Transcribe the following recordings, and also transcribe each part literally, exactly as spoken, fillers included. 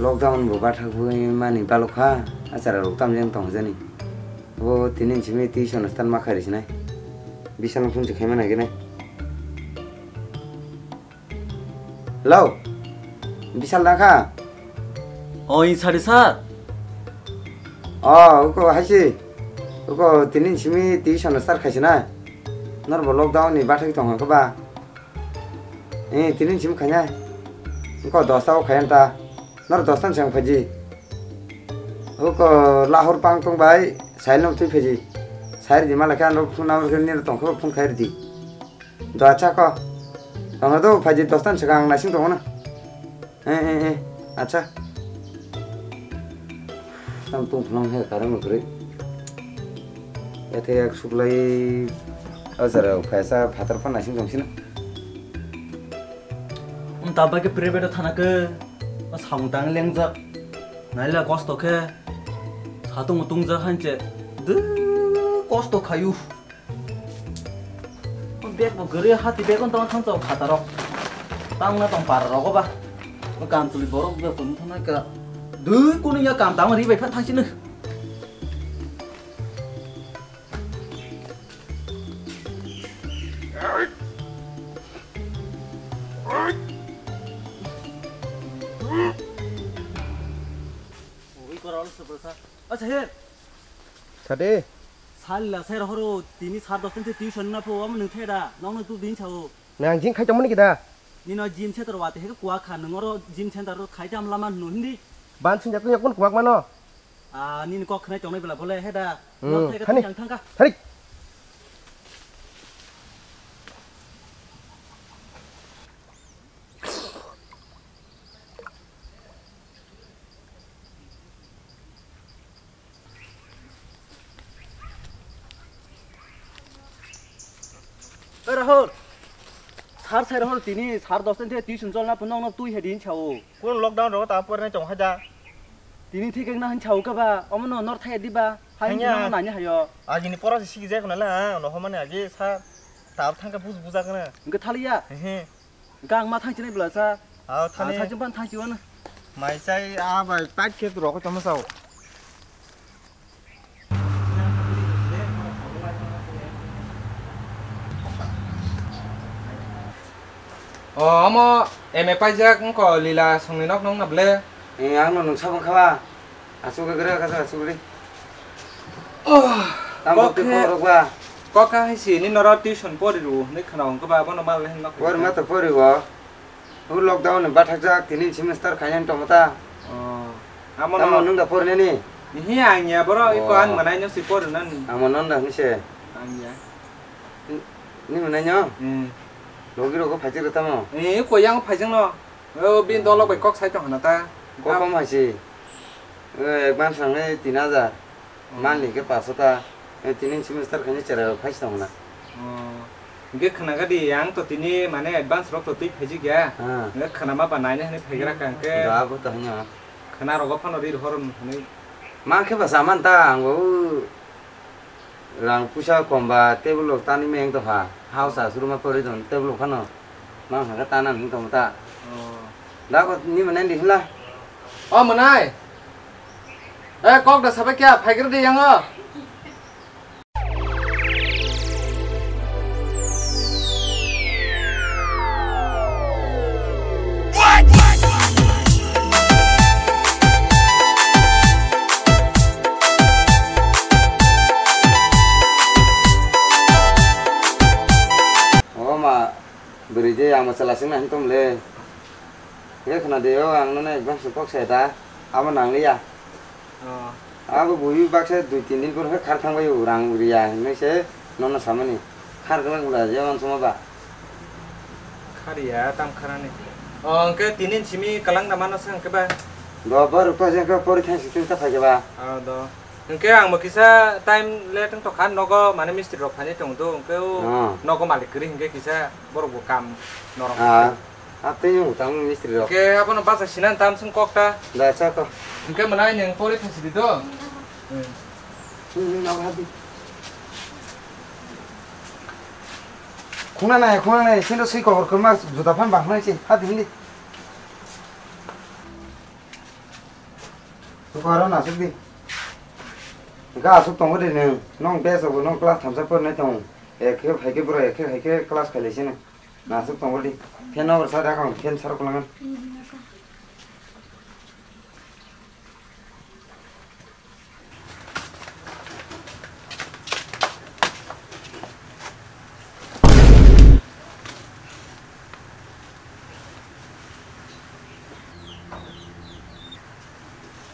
Lockdown bo bathakgwi mani balokha, achara rok tamjeng tongjani. Bo tini simi tuition start ma khairi sinai. Bisal phone se khaima nai gini. Hello. Bisal da kha? Oi, sari sir. Oh, uko haisi. Uko tini simi tuition start khaisi na. Nor bo lockdown ni bathai tong kha ba. Eh, tini simi khanya. Uko dosta o khaya ta. Nor dosta ni sang phaji. Uko lahor pang tong bai, sail no twi phaji. Sair di mala khan phone number khe nir tong kho phone khair di. Do acha ko. Tong do phaji dosta ni swkang naising tong na. Eh, eh, eh. Acha. Tam tung phlang he karang gre. Yate yak suklai. Azara phaisa phatar pa naising tong sina. Um, tabake private thana ke. Samung tang lengjak. Naila kosto khe. Satung tungjak hanche. De kosto khayu. Bag bo gari hati bag on tong thang chao khatarok. Tang na tong par rogo ba. Kam tuli borok be kun thang ka. Dui kunu ya kam tang ri bai phan thang sini. Ui, kora ol sepul sa. Acha he. Sade. Sal la ser horo tini sar dos tin tuition na pho, am nung theda, nong nung tu din chao. Nang jing khai tongmani kida. Nino gym center wate he kuak kha, nung oro gym center ro khai tam lama nu hindi. Ban sing jakung yakun kuak mano. Ah, nini kok khnai tongnai bela bole he da. Hmm, Nok thai ka hani. Thang thang ka. Hari. Oi Rahul, sar sai Rahul, tini sar dos din the tuition cholna phunong no tui he din chao. Kun lockdown ro ta por ne chong haja. Tini thik na han chao ka ba, omo no nor thai di ba, hai Hanya. No nani hayo. Aji ni pora si sigi jai kuna la, no homane aji sa ta thang ka bus buja kana. Engke thaliya. He he. Gang ma thang chinai bela sa. Aw, thani. Thang chin pan thang chiwan. Mai sai a bai tak khe rok tamo sao. O, omo M A paijak wngkha Lila songni nok nung na ble? Eh, ang no nung sabang kha ba. Asuk gra ka sa asuk ri. Oh, tamo kok khe, khe korok ba. Kok kha hai si ni noro tuition pori ru, ni khana wngkha ba, bono mal hin nok. Pori ma to pori go. O lockdown ni bathakjak tini semester khaina tongma ta. Oh. Amo tamo no. Nung da porinani? Nihi ang ya boro, iko ang manai no si porinani. Amo non da mise. Ang ya. Ni manai no? Hmm. Logi rogo phaijak da tamo? Eh, ko yang phaijak no. O bin dolok bai kok sai tong hana ta. Kok kom hai si. Eh, advance nang ni tin hajar. Manli khe paso ta, eh, tini semester khaini chera phai tong na. Oh. Hingke khna gadi ang to tini mane advance rok to twi phaijik ya. Ah. Hingke khna ma ba naina hwnwi phaigra ka hingke. Da bo to hanya. Khna rogo phano ri rohor hwnwi. Ma khe ba saman ta ang bo rang pusa kom ba table rok tani meng to ha. Hausa suru ma pori don table phano. Mang hwnka ta nang hing tong ta. Oh. Da ko ni manai di hla. Oh, manai. Eh, kok da sabai kya phaigra di yang o. Oh, ma. Bwrwi je ang bo chwla singna hwn tong le. Khe khna de o ang nono advance kok sai da. Abo nang liya. Oh. Abo buhi baksa dui tin din pore khar thang bai o rang riya hinwi se nono samani. Khar glak bwla je wan soma ba. Khar ya tam kharani. Oh, hwnkhe tinin simi kalang da mano sang khe ba. Do bor ko je ko pori thang sitin ta phai ba. Oh, do. Hwnkhe ang bo kisa time le tong tokha nogo mane mistri rok phainai tong do hwnkhe o. Ah. Nogo malik kwrwi hwnkhe kisa borok bo kam norok. Ah. Atwi yung tang mistri rok. Hwnkhe abono bacha sinan tam sung kok ta. Da cha ko. Hwnkhe mwnai nwng pori thasi di do. Hmm. Hmm, hmm, nogo hadi. Khuna nai, khuna nai, sendo sui kokor kwma juta phan bang khuna si, hadi hindi. Koro nasuk di. Ga asuk tongo de nung. Nung bes obo nung class thamsa pornai tong. Ekhe haike bro ekhe haike class khailai sini. Nasuk tongo di. Fan no sa da kang fan sarok langan.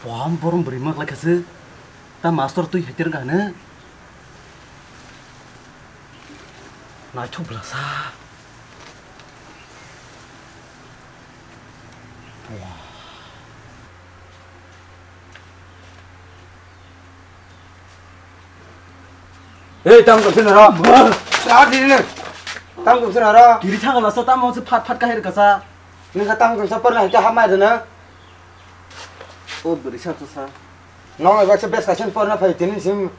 Bom borom bwrwi mak lai khaswk. Ta master twi hai terwng kha hwnwi. Naithok bwlasa. Wah. Ei, tamo tongsi noro. Sa di ni. Tamo tongsi noro. Kiri thang la sa tamo se phat phat kahir kasa. Ni sa tamo tongsa porna ke hamai dena. O bwrwi sa sa. Nong ebak se bes kaisa porna phai tini sim.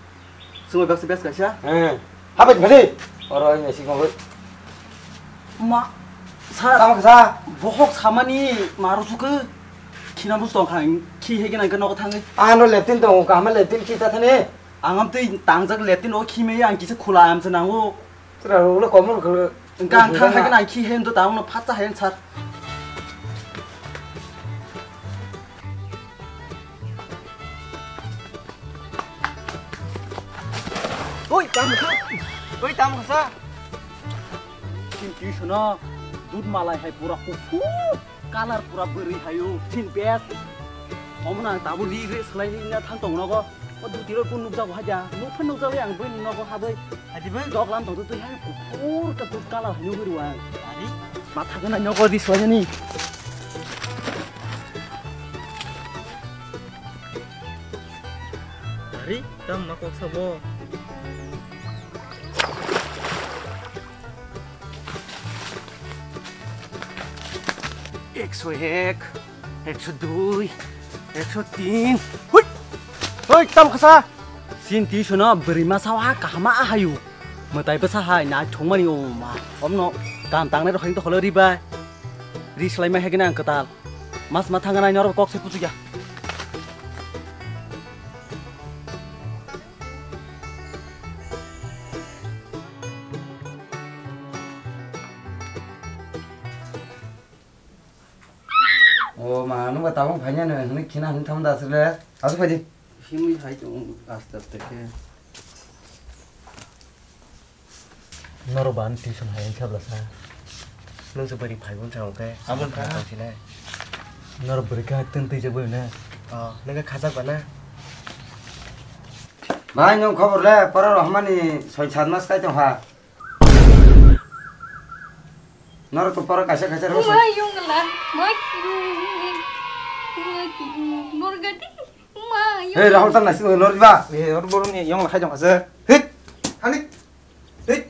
Sung ebak se bes kaisa. Eh. Habai bhadi. Oro ini si kongoi. Ma, sir. Tamo kasa. Bohok samani maru suku. Khina bus tong khang. Khi hege nang ke nok thangwi. Ano leptin tong kahama leptin khi ta thani. Ang am tei tangjak leptin o khime ang kisa khula am se nango. Sira ulo komor khulu. Engka ang thang hai nang khi hen to tang no phatsa hen sar. Oi, tamo kha. Oi, tamo kha. Sin tuition o dud malai hai pura kuphur. Color pura bwrwi hayo, thin best. Omo nang tabuk ri re swlai na thang tong nogo. O duti rok kun nukjago haja. Nuk phan nukjago ang bui nogo habui. Haji bui? Dok lam tong twi hai kuphur ka dud color hayo bwrwi ang. Ari? Matha gana nogo di swlai ni. Ari, tam ma kok sabo. Ekso ek, ekso dui, ekso tin. Hui! Hui, tam khasa! Sin tuition o bwrwi masa wa kahama ahayu. Mwtai bwsa hai nai thungmani o ma. Omno kam tangnai rok haino to holo ri bai. Ri slai ma hegena ang kwtal. Mas ma thangana noro kok se puchukya. O ma, nungba tabung phaina no, hwnwi khina hwnwi thang da aswk le. Aswk phaidi. Himwi hai tong aste aste khe. Norok ba ani tuition hai wngkha bwlasa. Nwng se bwrwi phai wng thang khe. Aboni kha. Tongsinai. Norok bwrwi kha twn twijak bai hwnwi. Oh, nwng khe khajak ba na? Bhai, nwng khobor le, pora rohmani soi sat mas kai tong kha. Norok to pora kaisa kaisa rw. Ma yung la, ma yung, ma yung, norok gati, ma yung. Hey, Rahul, tam nasi norok ba? Eh, or boroni yong la khai jong ase. Hit, hanik. Hit.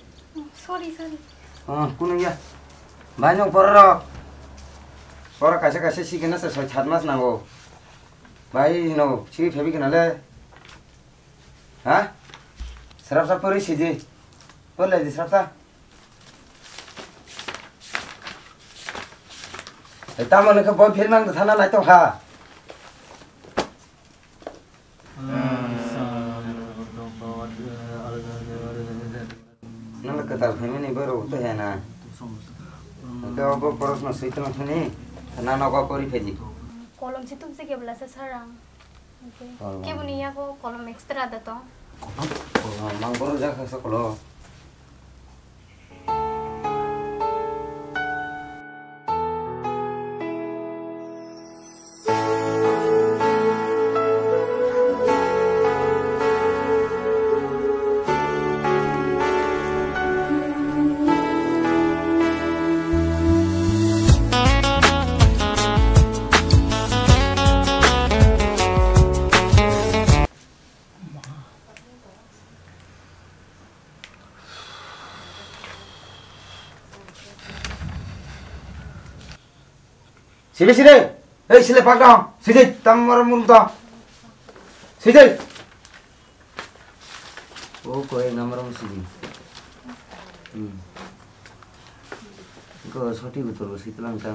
Sorry, sorry. Ah, kuno ya. Bhai, nwng pora rw. Pora kaisa kaisa sikena se soi sat mas nango. Bhai, no, si phebi kena le. Ha? Srapsa pori sidi. Pori lai di srapsa. Ei, tamo nokhe boi phir mang thana nai tong kha. Nang kwtal phaimani borok to hena. Hwnkhe obo porosno swi tongthani. Nano kok kori phaidi. Kolom si tubse kebla sa sarang. Oke. Kolom. Keboni yago kolom extra da tong. Kolom, kolom, mang borok jak kha sa kolom. Sidi, sidi. Hei, sile pak dong. Sidi, tam moro murung to. Sidi. O koi namar mo sidi. Hmm. Ko soti gutur bo sidi lang ta.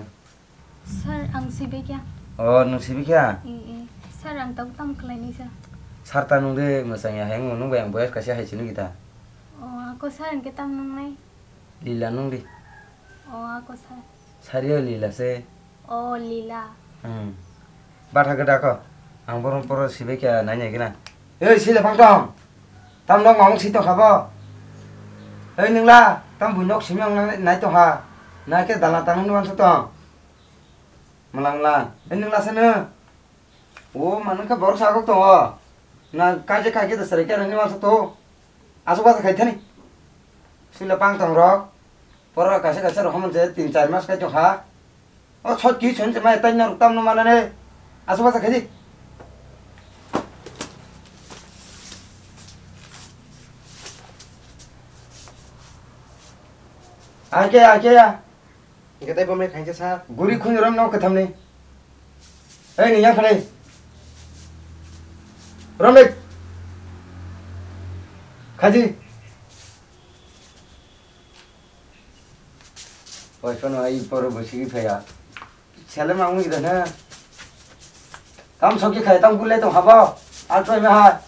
Sir, ang sibikya. Oh, nung sibikya? Ee, ee. Sir, ang tabuk tamo khlainai sir? Sir ta nung de mwchang ya, hai wng nung bai ang boyar kaisa hai chini kita. O, ako sir, ang ke tam nung nai? Lila nung di. O, ako sir. Sir yo Lila se. O, Lila. Hmm. Batha gada ko. Ang borom poro sibai kya nai nai gina. Ei, sila pang tong. Tam nok mamung si tong khabo. Ei, nungla. Tam bui nok simi ang nai tong ha. Na ke dalan tang nung wansa tong. Malang malang. Ei, nungla sana. O, manung khe borok sagok tongo. Na kaje kaje da sari khe nini masa to. Asuk basa khai thani. Sila pang tong rok. Pora kaisa kaisa rok hamon je tin char mas khai tong kha. O sot ki chon je mai tai norok tam no manane. Asuk basa khai di. Ake ake ya. Hingke tei bomai khainsa sa. Guri khunjuram no kwthamni. Ei, ni yang khanai. Romik. Khaji. Oi, phano ai poro bwsigi phaiya. Sele ma wngwi da na. Tam soki khai, tam gulai tong habo. Al choi ma ha.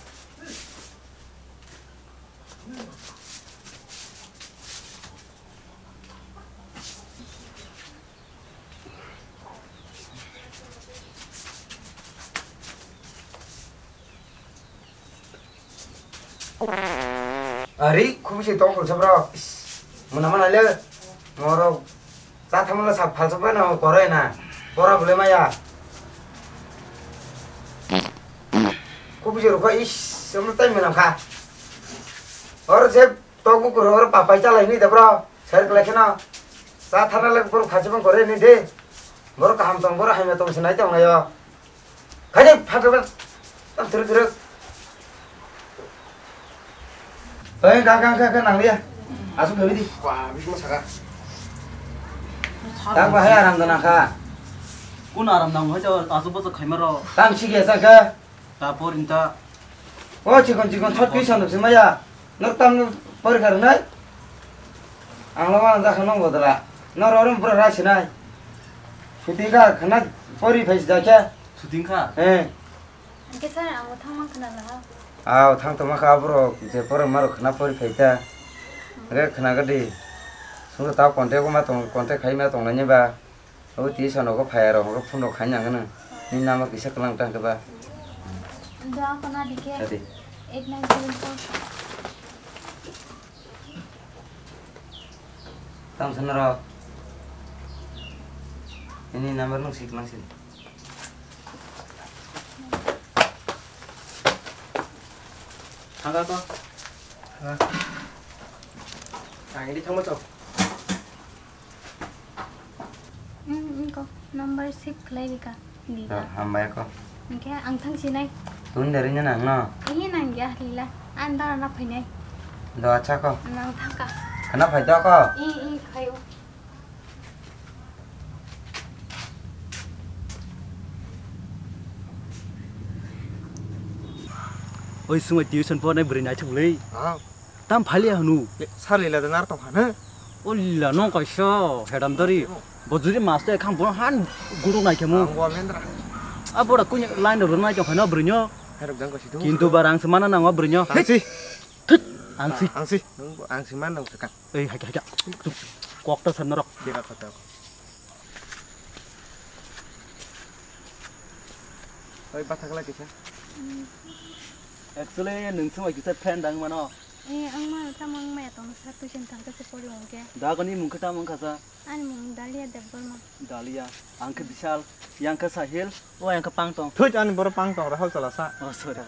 Ari, khubui se tong khulsa bro. Is, muna mana le. Moro cha thamla sa phalsa ba no koroi na. Bora bole maya. Khubui se rukha is, semla tai muna kha. Or je Tok bukur oro papai chalai ni da bro. Ser khlai kheno. Sa thana le bukur khachi bang kore ni de. Boro kaham tong, boro hamya tong, sinai tong ayo. Khaji phato ba. Tam thuru thuru. Oi, ka, ka, ka, ka, nang liya. Asuk khabi di. Wah, bisma saka. Tak bahai aram dana kha. Kun aram nang hoi to, asuk boso khaima ro. Tam sigi asa kha. Ta porinta. O chikon chikon chot tuition rok se maya. Nok tam porikha rwnai. Ang lo wana jakha nong bodala. Noro oro pura rai sinai. Shooting kha khana pori phai sida khe. Shooting kha? Eh. Hingke sir, ang bo thangma khna laha. Aw, thang tongma kha borok je porok marok khna pori phai ta. Re khna gadi. Sungsa ta contact ma tong, contact khai ma tong nai ba. Abo twi sano khe phai aro, hwnkhe phone rok khai nang nw. Nini number kisa kwlang tang khe ba. Do ako na dikhe. Adi. Eight nine seven four. Tamo sana rok. Nini number nung sik lang sini. Thangka to. Ha. Ang ini thangma to. Hmm, ko number save khlai rika. Lila. Hambai ko. Hingke ang thang sinai. Tun dari nya nang no. Ini nang ya Lila. An dara na phainai. Do acha ko. Nang thangka. Khana phai do ko. I, i, khayo. Oi, sumai tuition pornai bwrwi naithok le. Ah. Tam phali hanu. Sar Lila da nar tong hanu. O Lila nong kaisa hedam dari. Bojuri master khang bo han guru nai khemu. Ang bo mendra. A bora kunya line ro nai tong hanu bwrwi nyo. Herok jang ko situ. Kintu barang semana nang bwrwi nyo. Ang si. Thut, ang si. Ang si. Ang si man nang sekat. Ei, haikha, haikha. Kok ta san norok. Dira kata. Oi, bathakla kisa. Actually, nung sumai kisa friend dang mano. Eh, ang ma tamo ang maya tong sa tuition thang kasa pori wngke. Da kani mung khe tamo wngkha sa? Ani mung Dalia Debbarma. Dalia, ang khe Bishal, yang khe Sahil, o yang khe Pangtong. Thut ani boro Pangtong Rahul chala sa. Oh, sorry.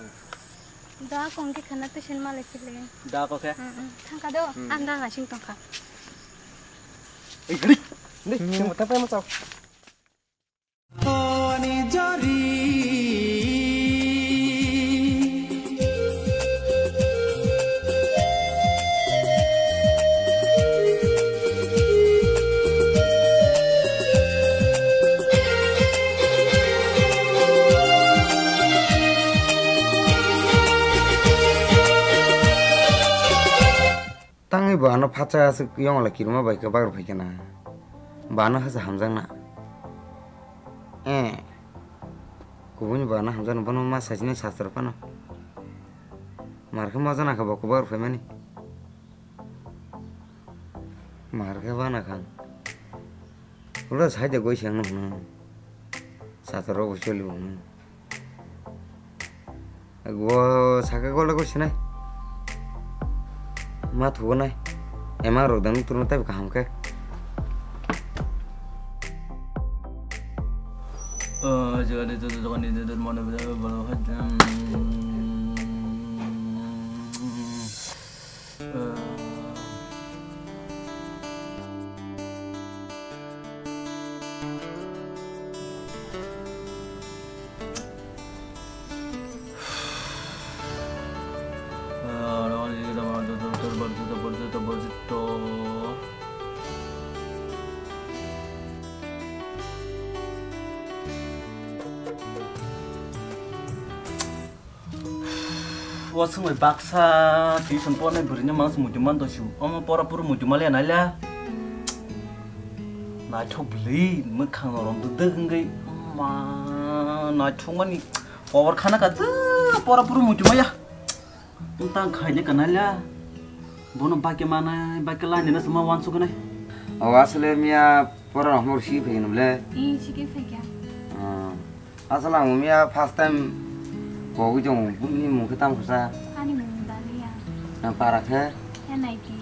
Da kong khe khana tuition ma le chile. Da ko khe? Mm, mm. Thangka do, ang da ngasing tongkha. Ei, gari. Ni, ni mo tapai mo chao. Tangwi bo ano phatsa aswk yongla kirima bai khe bagwi phai khe na. Bo ano hasa hamjakna. Eh. Kubuni bana hamjani bono ma sajini sastro phano. Mar khe moja nangkha bo kubar phaimani. Mar khe bana khan. Ulo saide goi sengno hwnwi. Sastro bo choli hwnwi. Go saka gole go sinai. Ma thugo nai. Ema rok dang turno tai kaham khe. Wasung bai baksa tuition pornai bwrwino mangsa muitu man dosi. Omo pora puro muitu maliya naila. Naithok bwlwi mwkhang norom dwdwk wngwi. Ma naithok mani power khana ka dw pora puro muitu maya. Tang khaini ka naila. Bono bakhe manai bakhe lainina sama wansuknai. O asle miya pora rok hor si phai nable. Ih, sike phaikya. Aswk ang miya first time kogwi tongo, bini mung khe tamo khe sa? Ani mung Dania. Nang para khe? N I T.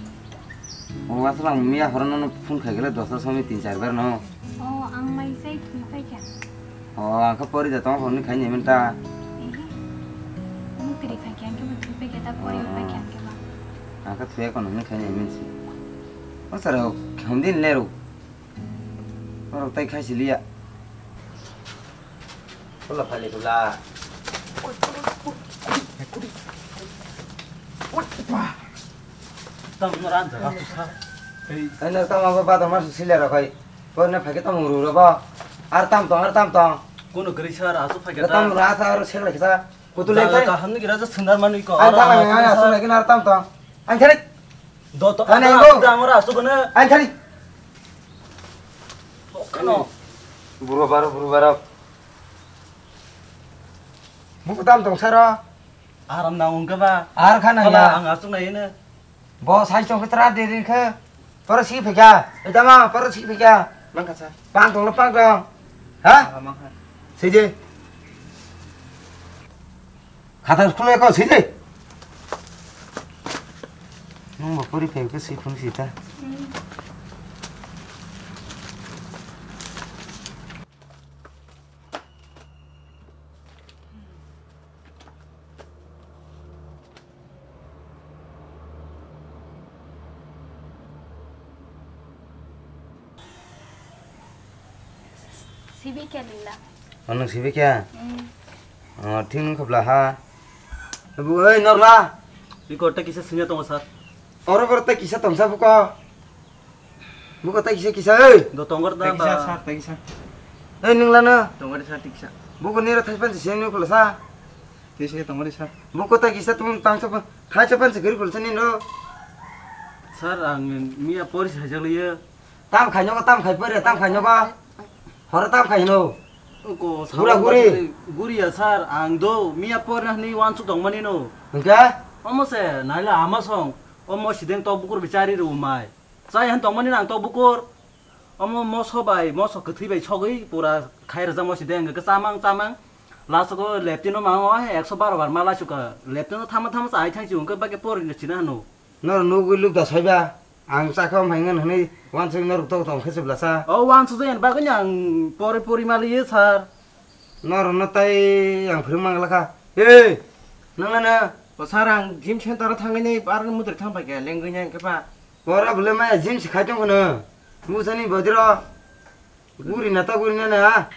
O aswk ang miya horo nono phone khai khe dosta somoi tin char bar no. O ang mai sai thwi pai kha. O ang khe pori da tong honni khai ni menta. Ehe. Mung tiri khai khe ang khe bo thwi pai kha ta pori pai kha ang khe ba. Ang khe thwi kono honni khai ni mensi. O sar hom din le ro. Oro tai khai siliya. Kula phali kula. Tam no ran jaga tu sa. Ai na tam abo badar mar siliya ra khai. Ko na phage tam uru ro ba. Ar tam tong, ar tam tong. Kono gari sa ra su phage tam ta. Ra sa ar sek la kisa. Kutu le tai. Kaham ni gira ja sundar manu ko. Ai tam ai ai asu na kin ar tam tong. Ai thari. Do to. Ai na go. Jang ora su gona. Ai thari. Okno. Buro baro, buro baro. Buku tam tong saro. Aram na ungka ba. Ar khana ya. Ang asuk na ine. Bo sai chong khe tra de rin khe. Poro si phekya. Eta ma poro si phekya. Mang kha sa. Pang tong lo pang tong. Ha? Mang kha. Sije. Khata khulai ko sije. Nung bo pori phai khe si phun si ta. Sibikya lila. Ano sibikya? Hmm. Oh, thing khobla ha. Bu oi norla. Iko ta kisa singya tongo sir. Oro boro ta kisa tongsa buko. Buko ta kisa kisa oi. Do tongor da ba. Ta kisa sir, ta kisa. Oi nung lana. Tongor sir ta kisa. Buko nira thai pan sing nung khulasa. Tei se tongmani sir. Bo kota kisa tum tang chapa, thai chapa se gari kulsa ni no. Sir, ang miya pori sajak liya. Tam khai nogo, tam khai pore, tam khai nogo. Hora tam khai no. Ko gura guri. Guri ya sir, ang do miya pori na ni wan su tongmani no. Hingke? Omo se naila ama song. Omo sideng to bukur bichari ru mai. Chai han tongmani nang to bukur. Omo moso bai, moso kwthwi bai sogwi pura khai rwjakma si de, hwnkhe chamang chamang. Last o leptin no mango, ekso baro bar ma laisu ka. Leptin no thama thama chai thang si, hwnkhe bagwi pori no sina hano. Noro nugwi luk da soiba, ang chakha om haingan hwnwi wansuk norok tok tong khe se blasa. O wansuk jani bagwi no ang pori pori ma liye sir. Norokno tai ang phwrwng mang lakha. Ei, nang na na? O sir, ang gym center o thangwi nei, aro mudri thang pai khe, lengwi nai hwnkhe ba. Ora bwle maya gym se khai tong khno. Musani bodiro. Guri na ta guri na na.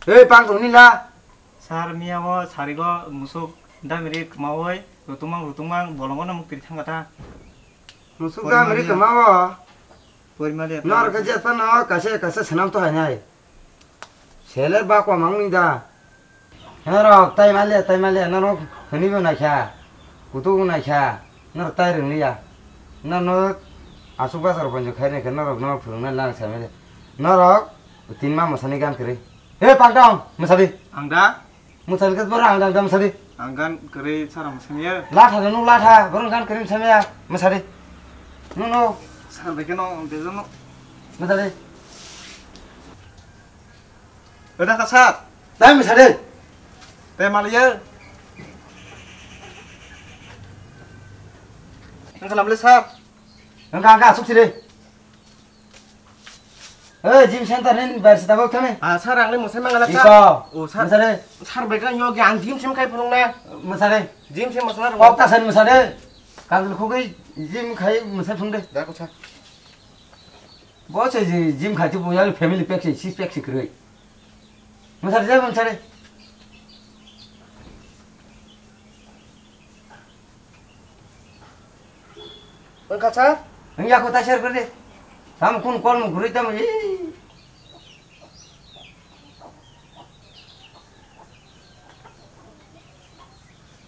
Ei, pang tong ni la. Sir, miya o sarigo musuk damiri kwmawi, rutumang rutumang bolongo no muktri thang kha ta. Musuk damiri kwmawo. Porimali. Nor khe jet phano kaisa kaisa swnam to hai nai. Seler ba kwmang ni da. Norok tai maliya, tai maliya, norok hwnwi bo naikha, kutuk bo naikha, norok tai rwngliya. Norok aswk bachar ponjo khainai khe norok no phwrwngnai lang sai maliya. Norok tin ma mwsani gan kwrwi. He Pangtong, mwsadi. Ang da? Mwsadi khe borok ang dang dang mwsadi. Ang gan kwrwi sara mwsamiya. Latha no nuk latha, borok gan kwrwi mwsamiya, mwsadi. Nuk nuk. Sar bai kheno ang tejano. Mwsadi. Weda ka sar. Dai mwsadi. Te maliya. Ang kalam le sar. Ang ka, ang ka, suk siri. Eh, gym center ni bar sita bok thani. Ah, sir, ang le mwsai mangala, sir. Iko. Oh, sir. Mwsadi. Sir, bai kang yogi ang gym sim khai phunung na. Mwsadi. Gym sim mwsai rung. Kok ta san mwsadi. Kang khugui gym khai mwsai phung de. Da ko sir. Bo se ji gym khai tu bo ya family pack se six pack se kwrwi. Mwsadi, mwsadi. Wngkha sir? Wng ya kho ta share kor de. Tam kun call mu gurui tam, ee.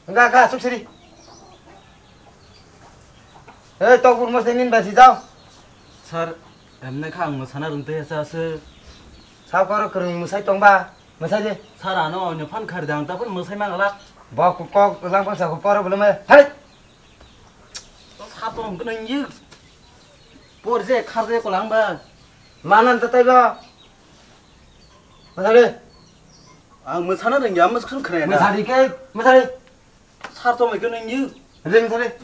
Wngkha, wngkha, suk siri. Ei, tok bur mosai nin basi jao. Sir, emne kha ang mwsana rwng twi sa se. Sa koro kwrwng mwsai tong ba, mwsai de. Sir, ano onyo phan khar jang ta phan mwsai mangala. Bo kok lang phan sa ko poro bolome. Hai! Sa tong kno ngi. Por je khar je ko lang ba. Manan ta tai ba. Masale. Ang mwsana rwngya, mwsuk khna ya. Mwsadi ke, mwsadi. Sar to mai kno ngi. Ring sare.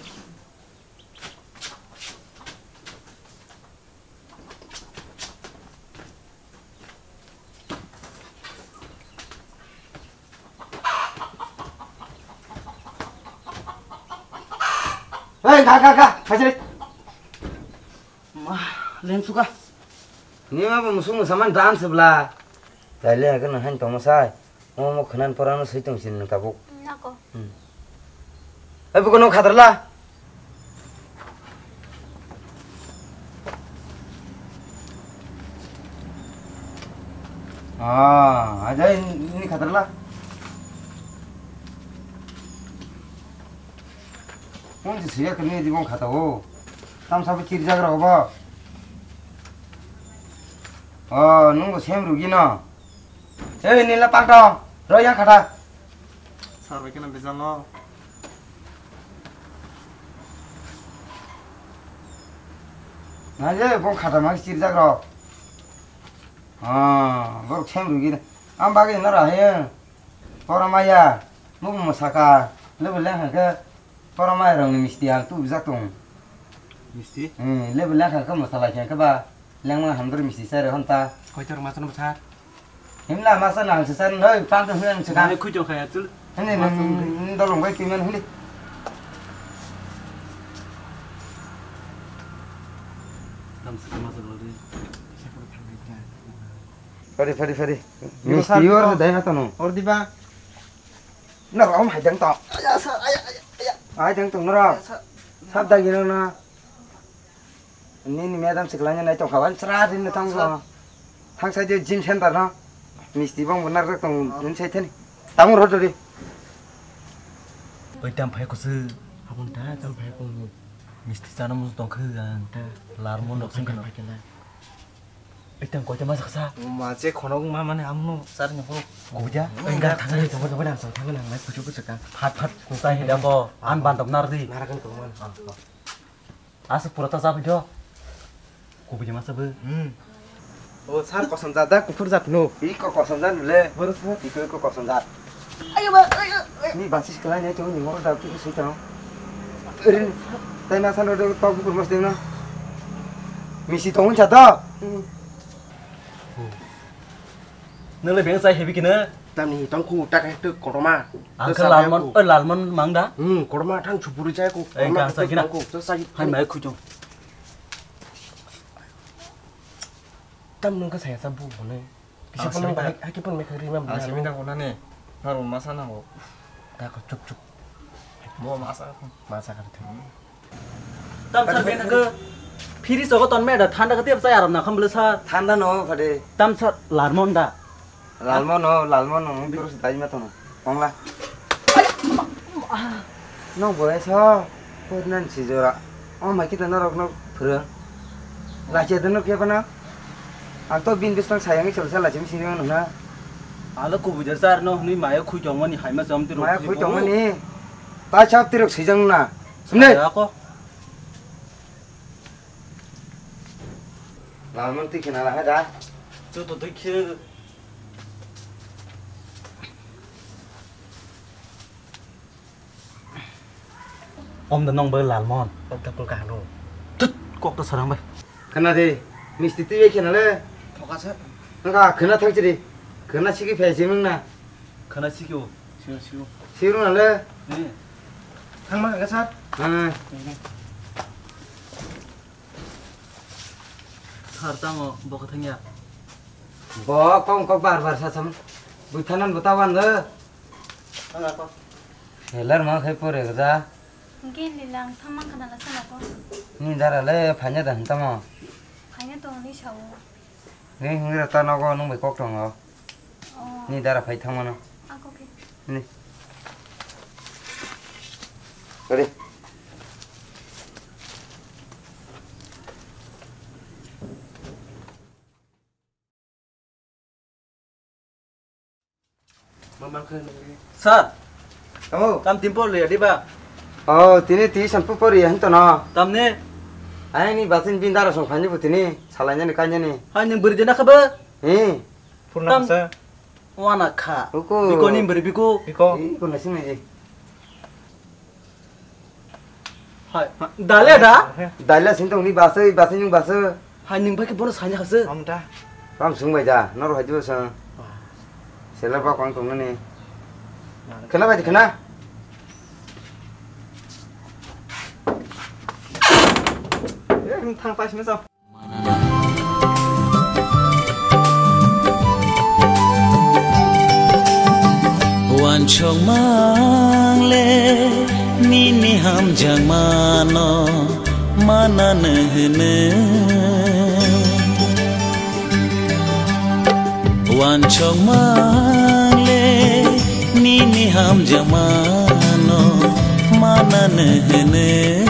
Hei, ga, ga, ga, phaisari. Ma, leng suka. Ni ma bo musung musaman dance bla. Taile hagen han tongma sai. Omo khwnan porano swi tong sini tabuk. Nako. Hmm. Ai buko no khatarla. Ah, aja ini khatarla. Mun si siya kami di bong khata o. Tam sabu chirjak rok bo. Oh, nung bo sem rugi no. Ei, nila pangtong, rw yang khata. Sar bai kheno bijalo. Na je, bong khata mang sirjak rw. Ah, borok sem rugi. Am bagwi no rahe. Pora maya, mung mwsaka, level leng hangke. Pora maya rong ni misti ang tu bijak tong. Misti? Hmm, level leng hangke mwsala khe ba. Lengma hamdor misti sare honta. Koitor masa no bwsa? Himla masa nang se san noi pang to himla se kan. Nai khuito khaya chul. Hini dolong bai timan hini. Dam se masa dol di. Fari, fari, fari. Misti or dai hata no. Or diba? Na rom hai dang to. Aya sa, aya, aya, aya. Hai dang to nora. Aya sa. Sab dagi no na. Nini madam siklanya nai tongkha wan sra din tang sa. Thang sa je gym center no. Misti bong bo narjak tong dun sai thani. Tamo ro dori. Oi tam phai kusu. Abun ta tam phai kusu. Misti chana mus tongkha ang ta. Larmon rok sing khana. Oi tam koita masa kasa. Ma je khonok ma mane amno sar ni khonok. Goja. Oi ga thang ni tong tong na sa thang na nai kuchu kuchu ka. Phat phat kukai hida ko. An ban dom nar di. Narakan ko man. Aswk pura ta chabai do. Kubui ni masa bo. Hmm. O sar kosom jat da kuphur jat no. Iko kosom jat le. Boro sar. Iko iko kosom jat. Ayo ba, ayo, ayo. Ni basi sekolah ni tu ni moro da tu sui tang. Erin, tai masa no do tok bukur mas deng na. Misi tong cha da. Hmm. Nang le beng sai hebi kina. Tamni tongkhu ta khe tw kotorma. Ang khe lalmon, oi lalmon mang da? Hmm, kotorma thang chupuri chai ko. Ei, kotorma kang sa kina. Tongkhu, to sai. Hai mai khu chong. Tam nung ka saya sa bu hone. Kisa pon hai, hai ki pon me khari mam. Ang simi da ko nani. Haro masa nango. Ta ko chuk chuk. Bo masa ko. Masa ka thang. Tam sar beng thangkhe. Phiri sogo ton me da thanda khe tep chai aram na kham bwle sar. Thanda no phade. Tam sar lalmon da. Lalmon no, lalmon no, mung duro se dai ma tono. Pongla. No boy so. Ko nan si jora. O ma kita norok no phura. Lache deno kya pana. Ang to bin bisang sayang chal chal lache mi sini na. Alo kubui da sar no hwnwi maya khui tongmani haima chom tiro. Maya khui tongmani. Ta chap tirok swijang na. Sumne. Ako. Lamon twi khena la da. Chu to twi khe. Om da nong bai Lalmon. Om da pul kahlo. Tut, kok ta sarang bai. Khana de, misti twi bai khena le. Thoka sir. Nang ka khena thang chiri. Khena sigi phai simung na. Khana sigi o. Sigi, sigi o. Sigi rung na le. Ni. Thang ma ka sir. Ha. Sir, tamo bo khe thangya? Bo kong kok bar bar sa sam. Bui thanan bo ta wan le. Thang ako. Helar ma khai pore ga. Gen lilang thang mang khana la sana ko. Ni dara le phanya da hantamo. Phanya to ni sao. Ni hingra ta nogo nung bai kok tongo. Oh. Ni dara phai thangmano. Ako khe. Ni. Ready? Sir, tamo kam timpol ya diba? Oh, tini ti san pupor ya hinto no. Tamne? Ai ni basin bin dara song phani bu tini, salanya ni kanya ni. Hai ni beri dena kaba? He. Purna tam kasa. Wana kha. Uko. Biko ni beri biko. Biko. Iko na sini. Hai. Dalia da? Dalia sini tong ni basa, basa yung basa. Hai ning bai ke bono sanya kasa. Am da. Ram sung bai da, noro hai dibo sa. Selar ba kwang tong ni. Kena bai kena. Em thang pas me sa. Wansok mang le nini hamjakmano manano hwno. Wansok mang le nini hamjakmano manano hwno.